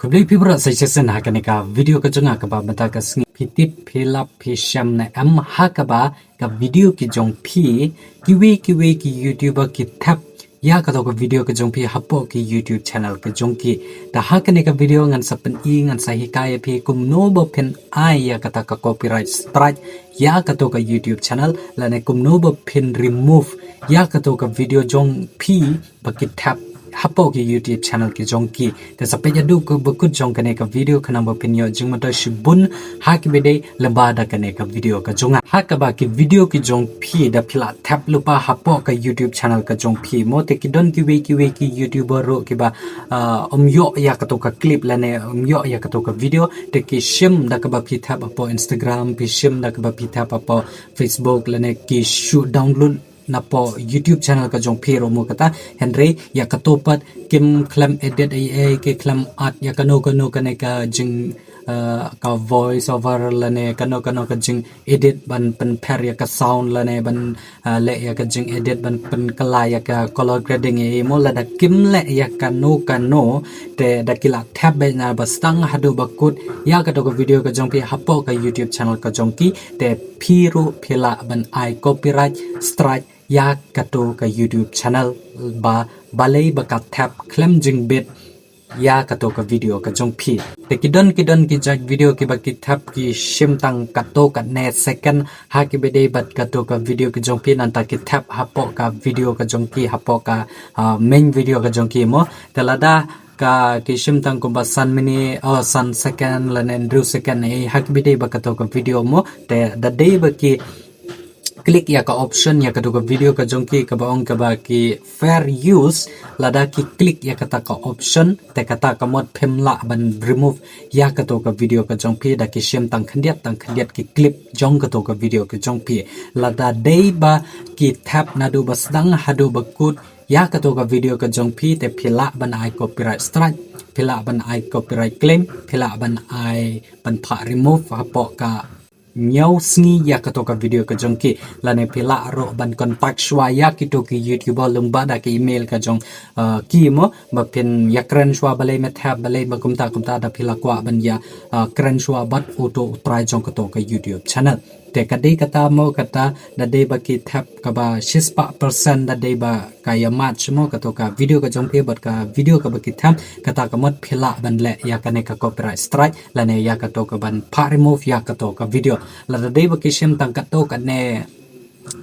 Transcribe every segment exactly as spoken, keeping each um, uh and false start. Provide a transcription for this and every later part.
Khublei phi baroh sa shisien ha kane ka video ka jong nga kaba mynta ka sngi. Phi tip, phi lap, phi shem ne em ha kaba ka video ki jong phi, kiwei kiwei ki YouTuber ki thep ïa kato ka video ka jong phi hapoh ki YouTube channel ka jong ki. Te ha kane ka video ngan sa pyni, ngan sa hikai ïa phi kumno ba phin ai ïa kata ka copyright strike ïa kato ka YouTube channel, lane kumno ba phin remove ïa kato ka video jong phi ba ki thep hapoh ki YouTube channel ki jong ki. Te sa peit haduh kaba kut jong kane ka video khnang ba phin ïoh jingmyntoi shibun ha kaba ïadei lyngba da kane ka video ka jong nga. Ha kaba ki video ki jong phi da phi la thep lypa hapoh ka YouTube channel ka jong phi mo, te ki don kiwei kiwei ki YouTuber ruh kiba, ah, ym ïoh ïa kato ka clip lane ym ïoh ïa kato ka video, te ki shim da kaba phi thep hapoh Instagram, phi shim da kaba phi thep hapoh Facebook lane ki shu download napoh YouTube channel ka jong phi ruh mo kata, hynrei ïa kato pat kim khlem edit ei ei, ki khlem add ïa kano kano kane ka jing, ah, ka voice over lane kano kano ka jing edit ban pynpher ïa ka sound lane ban, ah, leh ïa ka jing edit ban pynkylla ïa ka color grading ei ei mo, lada kim leh ïa kano kano, te da ki la thep beit na ba sdang haduh ba kut ïa kato ka video ka jong phi hapoh ka YouTube channel ka jong ki, te phi ruh phi lah ban ai copyright strike ïa kato ka YouTube channel ba balei ba ka thep khlem jingbit ïa kato ka video ka jong phi. Te ki don ki don ki jait video kiba ki thep ki shim tang katto katne second ha kaba ïadei bad kato ka video ka jong phi, nangta ki thep hapoh ka video ka jong ki, hapoh ka, ah, main video ka jong ki mo. Te lada ka ki shim tang kumba san minit, oh, san second lane hynriew second ei ei ha kaba ïadei bad kato ka video mo, te da dei ba ki click ïa ka option ïa kato ka video ka jong ki kaba ong kaba ki fair use, lada ki click ïa kata ka option, te kata ka mut phim lah ban remove ïa kato ka video ka jong phi da ki shim tang khyndiat tang khyndiat ki clip jong kato ka video ka jong phi. Lada dei ba ki thep naduh ba sdang haduh ba kut ïa kato ka video ka jong phi, te phi lah ban ai copyright strike, phi lah ban ai copyright claim, phi lah ban ai ban phah remove hapoh ka hynñiew sngi ïa kato ka video ka jong ki. Lane phi lah ruh ban contact shuwa ïa kito ki YouTuber lyngba da ka email ka jong, uh, ki mo, ba phin ïakren shuwa balei me thep, balei ba kumta kumta, da phi lah kwah ban ïa, uh, kren shuwa bad uto u trai jong kato ka YouTube channel. Te ka dei kata mo, kata da dei ba ki thep kaba shispah percent da dei ba ka ïa match mo kato ka video ka jong phi bad ka video kaba ki thep, kata ka mut phi lah ban leh ïa kane ka copyright strike lane ïa kato ka ban phah remove ïa kato ka video. Lada dei ba ki shim tang katto katne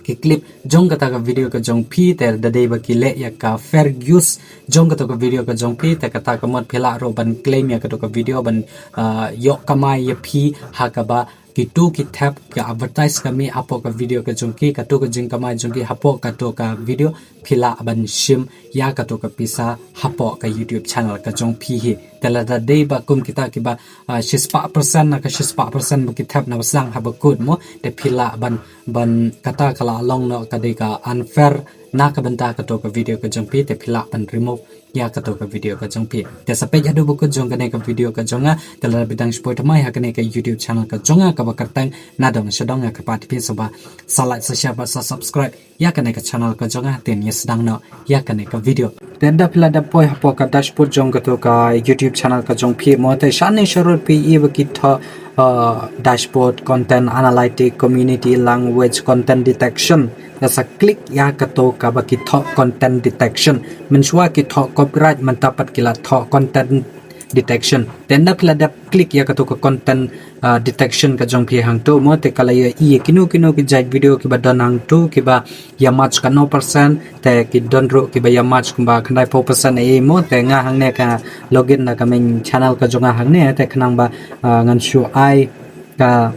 ki clip jong kata ka video ka jong phi, te da dei ba ki leh ïa ka fair use jong kato ka video ka jong phi, te kata ka mut phi lah ruh ban claim ïa kato ka video ban, ah, ïoh kamai ïa phi ha kaba kito ki thep ki advertise ka mih hapoh ka video ka jong ki, kato ka jingkamai jong ki hapoh kato ka video phi lah ban shim ïa kato ka pisa hapoh ka YouTube channel ka jong phi hi. Te lada dei ba kum kita kiba, ah, shispah percent na ka shispah percent ba ki thep na ba sdang ha ba kut mo, te phi lah ban, ban kata ka la long noh ka dei ka unfair na ka bynta kato ka video ka jong phi, te phi lah ban remove ïa kato ka video ka jong phi. Te sa peit haduh ba kut jong kane ka video ka jong nga, te lada phi dang shu poi thymmai ha kane ka YouTube channel ka jong nga kaba kyrteng Nadong Shadong, nga kyrpad ïa phi sa ba sa like, sa share bad sa subscribe ïa kane ka channel ka jong nga, te ngin ïa sdang noh ïa kane ka video. Te ynda phi la dep poi hapoh ka dashboard jong kato ka YouTube channel ka jong phi mo, te shane sharud phi ïohi ba ki thoh, uh, dashboard, content analytic, community, language, content detection. Te sa click ïa kato kaba ki thoh content detection. Mynshuwa ki thoh copyright, mynta pat ki la thoh content detection. Te ynda phi la dep click ïa kato ka content, ah, detection ka jong phi hangto mo, te ka la ïohi ïa kino kino ki jait video kiba don hangto kiba ïa match katno percent, te ki don ruh kiba ïa match kumba khyndai phew percent ei mo, te nga hangne ka login na ka main channel ka jong nga hangne, te khnang ba, ah, ngan shu ai ka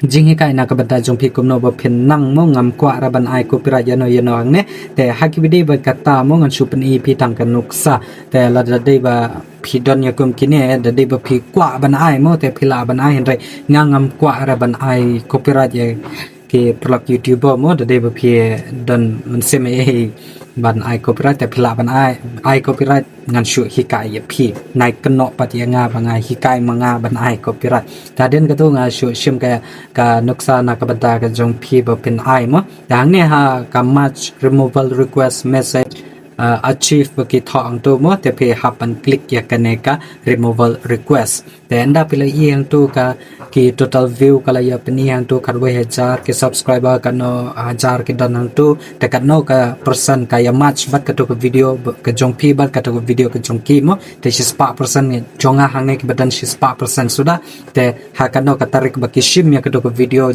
jinghikai na ka bynta jong phi kumno ba phin nang mo, ngam kwah ruh ban ai copyright ïano ïano hangne. Te ha kaba dei ba kata mo ngan shu pyni ïa phi tang ka nuksa. Te lada dei ba phi don ïa kum kine, da dei ba phi kwah ban ai mo, te phi lah ban ai, hynrei nga ngam kwah ruh ban ai copyright ïa ki paralok YouTuber mo, da dei ba phi don mynsiem ei ei ban ai copyright, te phi lah ban ai, ai copyright, ngan shu hikai ïa phi. Nai kynnoh pat ïa nga ba nga hikai ma nga ban ai copyright. Te hadien kato nga shu shim ka, ka nuksa na ka bynta ka jong phi ba phin ai mo. Te hangne ha ka match removal request message, uh, achieve ba ki thoh hangto mo, te phi hap ban click ïa kane ka removal request. Te ynda phi la ïohi hangto ka ki total view ka la ïa pyni hangto khatwei hajar ki subscriber, katno hajar ki don hangto, te katno ka percent ka ïa match bad kato ka video ka jong phi bad kato ka video ka jong ki mo. Te shispah percent jong nga hangne ki ba don shispah percent suda. Te ha katno ka tarik ba ki shim ïa kato ka video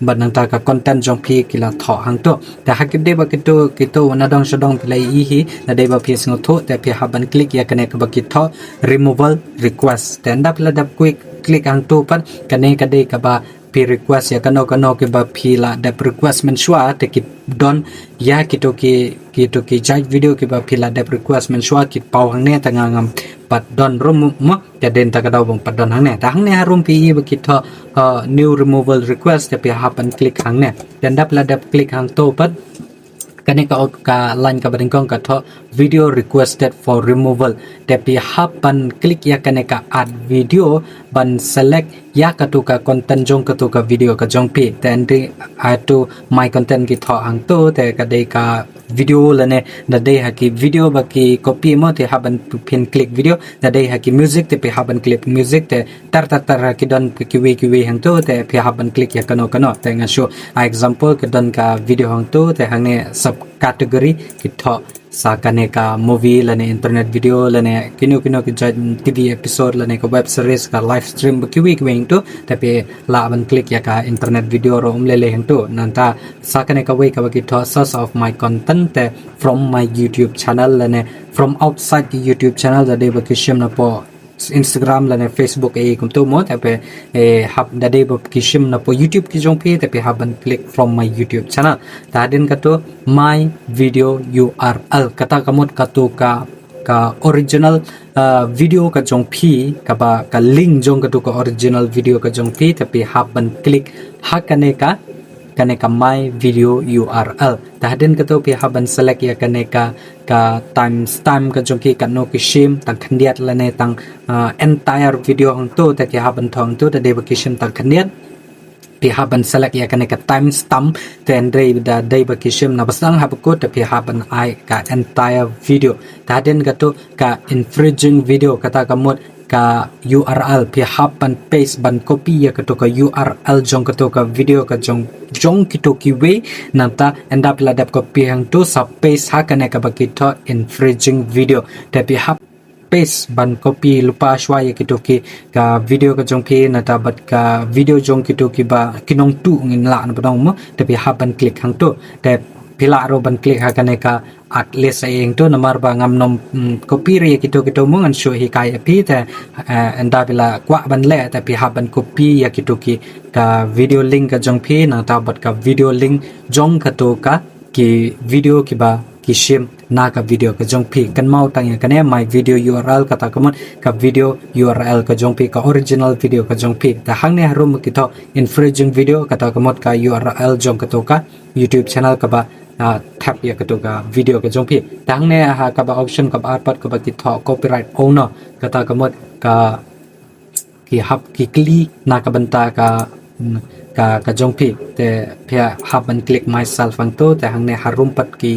bad nangta ka content jong phi ki la thoh hangto. Te ha ki dei ba kito kito na dong sha dong phi la ïohi, na dei ba phi sngewthuh te phi hap ban click ïa kane kaba ki thoh removal request. Te ynda phi la dep click, click hangto pat, kane ka dei kaba phi request ïa kano kano kiba phi la dep request mynshuwa, te ki don ïa kito ki, kito ki jait video kiba phi la dep request mynshuwa ki paw hangne, te nga ngam pat don ruh mo. Te dei ta ka daw bang pat don hangne. Te hangne harum phi ïohi ba ki thoh, uh, new removal request, te phi hap ban click hangne. Te ynda phi la dep click hangto pat, kane ka op ka line kaba nyngkong ka thoh video requested for removal. Te phi hap ban click ïa kane ka add video ban select ïa kato ka content jong kato ka video ka jong phi. Te ynda add to my content ki thoh hangto, te ka dei ka video lane da dei ha ki video ba ki copy mo, te hap ban phin click video, da dei ha ki music te phi hap ban click music, te tar tar tar ha ki don kiwei kiwei hangto te phi hap ban click ïa kano kano. Te nga shu ai example, ki don ka video hangto, te hangne subcategory ki thoh sa kane ka movie lane internet video lane kino kino ki jait TV episode lane ka web series, ka live stream ba kiwei kiwei hangto, te phi lah ban click ïa ka internet video ruh um lei lei hangto. Nangta sa kane kawei kaba ki thoh source of my content, te from my YouTube channel lane from outside the YouTube channel, da dei ba ki shim napoh Instagram lane Facebook ei kumto mo, te phi, eh, hap, da dei ba ki shim napoh YouTube ki jong phi, te phi hap ban click from my YouTube channel. Te hadien kato my video U R L, kata ka mut kato ka, ka original, uh, video ka jong phi, kaba ka link jong kato ka original video ka jong phi, te phi hap ban click ha kane ka, kane ka my video U R L. Te hadien kato phi hap ban select ïa kane ka, ka timestamp ka jong ki, katno ki shim, tang khyndiat lane tang, uh, entire video hangto, te ki hap ban thoh hangto, da dei ba ki shim tang khyndiat phi hap ban select ïa kane ka timestamp, te ynda da dei ba ki shim na ba sdang haduh ba kut, te phi hap ban ai ka entire video. Te hadien kato ka infringing video, kata ka mut ka U R L, phi hap ban paste ban copy ïa kato ka U R L jong kato ka video ka jong, jong kito kiwei, nangta ynda phi la dep copy hangto sa paste ha kane kaba ki thoh infringing video. Te phi hap paste ban copy lypa shuwa ïa kito ki, ka video ka jong phi nangta bad ka video jong kito kiba ki nongtuh ngin lah na ba dong mo, te phi hap ban click hangto. Te phi lah ruh ban click ha kane ka add list ei hangto, namar ba ngam nym, mm, copy re ïa kito kito mo, ngan shu hikai ïa phi. Te, eh, ynda phi la kwah ban leh, te phi hap ban copy ïa kito ki, ka video link ka jong phi nangta bad ka video link jong kato ka ki video kiba ki shim na ka video ka jong phi. Kynmaw tang ïa kane, my video U R L, kata ka mut ka video U R L ka jong phi, ka original video ka jong phi. Te hangne harum ki thoh infringing video, kata ka mut ka U R L jong kato ka YouTube channel kaba, ah, thep ïa kato ka video ka jong phi. Te hangne ha kaba option kaba ar pat kaba ki thoh copyright owner, kata ka mut ka ki hap ki kylli na ka bynta ka, ka, ka jong phi. Te phi hap ban click myself hangto, te hangne harum pat ki,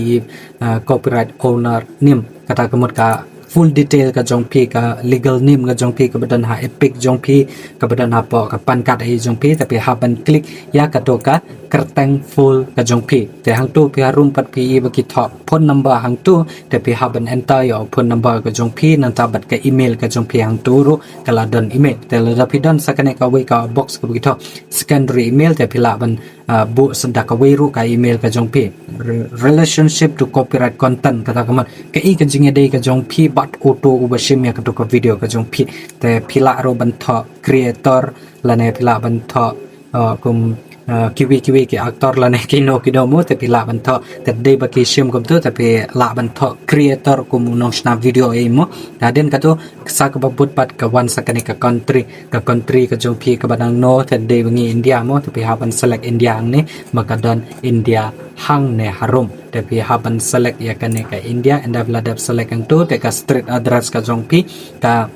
ah, copyright owner name, kata ka mut ka full detail ka jong phi, ka legal name ka jong phi kaba don ha EPIC jong phi, kaba don hapoh ka PAN card ei jong phi, te phi hap ban click ïa kato ka kyrteng full ka jong phi. Te hangto phi harum pat phi ïohi ba ki thoh phone number hangto, te phi hap ban enter ïa u phone number ka jong phi nangta bad ka email ka jong phi, hangto ruh ka la don email. Te lada phi don sa kane kawei ka box kaba ki thoh secondary email, te phi lah ban, ah, buh sa da kawei ruh ka email ka jong phi. Re-, relationship to copyright content, kata ka mut kaei ka jingïadei ka jong phi bad uto uba shim ïa kato ka video ka jong phi. Te phi lah ruh ban thoh creator lane phi lah ban thoh, ah, kum, ah, kiwei kiwei ki actor lane kino kino mo, te phi lah ban thoh. Te dei ba ki shim kumto, te phi lah ban thoh creator kum u nongshna video ei mo. Te hadien kato sa kaba bud pat ka wan sa kane ka country, ka country ka jong phi kaba nangno, te dei ba ngi India mo, te phi hap ban select India hangne, ba ka don India hangne harum. Te phi hap ban select ïa kane ka India, ynda phi la dep select hangto, te ka street address ka jong phi, ka,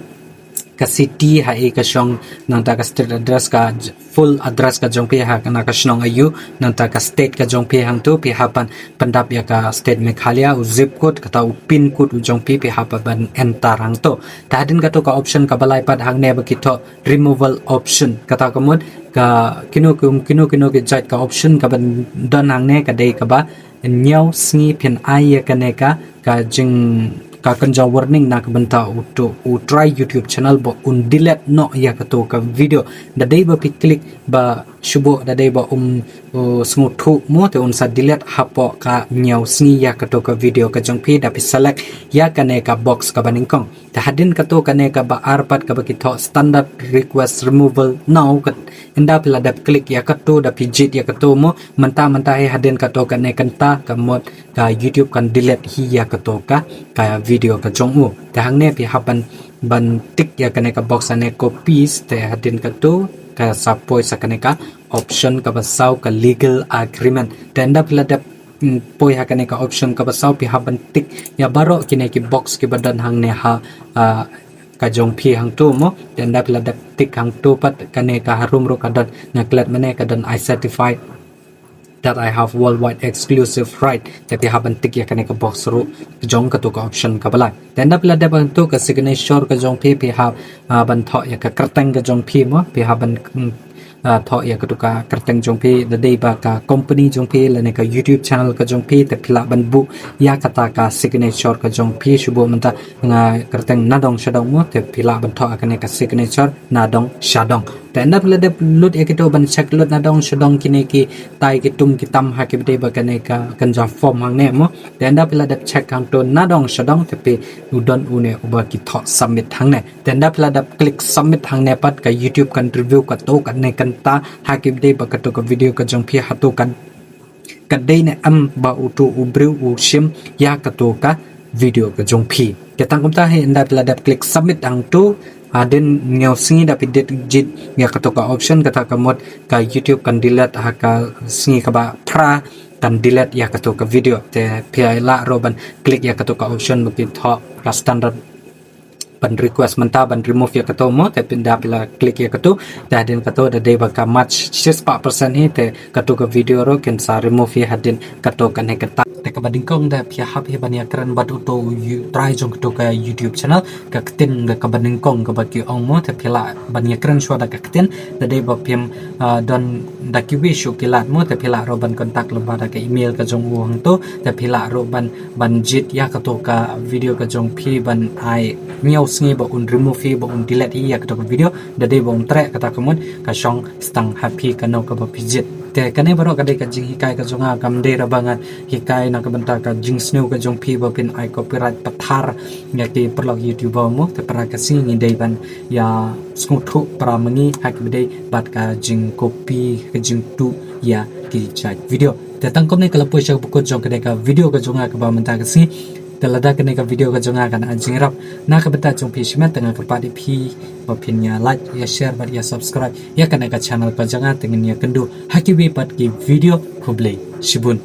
ka city ha i ka shong, nangta ka street address, ka j-, full address ka jong phi ha kane ka shnong aiu, nangta ka state ka jong phi hangtu, phi hap ban pyndap ïa ka state Meghalaya, u zip code, kata u pin code u jong phi, phi hap ban enter hangtu. Te hadien kato ka option kaba lai pat hangne ba ki thoh removal option. Kata ka mut ka kino ki, kino, kino ki jait ka option kaban don hangne ka dei kaba hynñiew sngi phin ai ïa kane ka, ka jing, ka kynja warning na ka bynta uto u trai YouTube channel ba un delete noh ïa kato ka video. Da dei ba phi click ba shu buh, da dei ba um, uh, sngewthuh mo, te un sa delete hapoh ka hynñiew sngi ïa kato ka video ka jong phi da phi select ïa kane ka box kaba nyngkong. Te hadien kato kane kaba ar pat kaba ki thoh standard request removal now, ka, ynda phi la dep click ïa kato da phi jied ïa kato mo, mynta, mynta hi hadien kato kane kynta ka mut ka YouTube kan delete hi ïa kato ka, ka video ka jong u. Te hangne phi hap ban, ban tick ïa kane ka box hangne copy, te hadien kato ka sa poi sa kane ka option kaba saw, ka legal agreement. Te ynda phi la dep, mm, poi ha kane ka option kaba saw, phi hap ban tick ïa baroh kine ki box kiba don hangne ha, ah, ka jong phi hangtu mo. Te ynda phi la dep tick hangtu pat, kane ka harum ruh ka don, nga klet mynne ka don "I certify that I have worldwide exclusive right." Te phi hap ban tick ïa kane ka box ruh ka jong kato ka option kaba lai. Te ynda phi la dep hangtu, ka signature ka jong phi, phi hap, ah, ban thoh ïa ka kyrteng ka jong phi mo, phi hap ban, mm, ah, thoh ïa kato ka kyrteng jong phi, da dei ba ka company jong phi lane ka YouTube channel ka jong phi, te phi lah ban buh ïa kata ka signature ka jong phi. Shu buh mynta nga kyrteng Nadong Shadong mo, te phi lah ban thoh ïa kane ka signature Nadong Shadong. Te ynda phi la dep lut ïa kito ban check lut Nadong Shadong kine kitai ki tum ki tam ha kiba dei ba kane ka kynja form hangne mo. Te ynda phi la dep check hangto Nadong Shadong, te phi, u don une uba ki thoh submit hangne. Te ynda phi la dep click submit hangne pat, ka YouTube kan review kato kane kynta ha kiba dei ba kato ka video ka jong phi, hato ka, ka dei ne em ba uto u briew u shim ïa kato ka video ka jong phi. Te tang kumta hi, ynda phi la dep click submit hangto, hadien hynñiew sngi da phi dep jied ïa kato ka option, kata ka mut ka YouTube kan delete ha ka sngi kaba phra, kan delete ïa kato ka video. Te phi lah ruh ban click ïa kato ka option ba ki thoh ka standard ban request mynta ban remove ïa kato mo, te phi, ynda phi la click ïa kato, te hadien kato da dei ba ka match shispah percent hi, te kato ka video ruh kin sa remove hi hadien kato kane kata. Te kaba nyngkong da phi hap hi ban ïakren bad uto u trai jong kato ka YouTube channel, ka ktien da kaba nyngkong kaba ki ong mo, te phi lah ban ïakren shuwa da ka ktien, da dei ba phim, ah, don da kiwei shuh ki lad mo, te phi lah ruh ban contact lyngba da ka email ka jong u hangto, te phi lah ruh ban, ban jied ïa kato ka video ka jong phi ban ai hynñiew sngi ba un remove hi, ba un delete hi ïa kato ka video, da dei ba un treh, kata ka mut ka shong tang ha phi kano kaba phi jied. Te kane baroh ka dei ka jinghikai ka jong nga, kam dei ruh ba ngan hikai na ka bynta ka jingsniew ka jong phi ba phin ai copyright pathar ïa ki paralok YouTuber mo, te para ka sngi ngi dei ban ïa sngewthuh para ma ngi ha kiba dei bad ka jingcopy, ka jingtuh ïa ki jait video. Te tang kumne ka la poi sha kaba kut jong kane ka video ka jong nga kaba mynta ka sngi. Te lada kane ka video ka jong nga kan ai jingïarap na ka bynta jong phi shimet, te nga kyrpad ïa phi ba phin ïa like, ïa share bad ïa subscribe ïa kane ka channel ka jong nga, te ngin ïa kynduh ha kiwei pat ki video. Khublei shibun.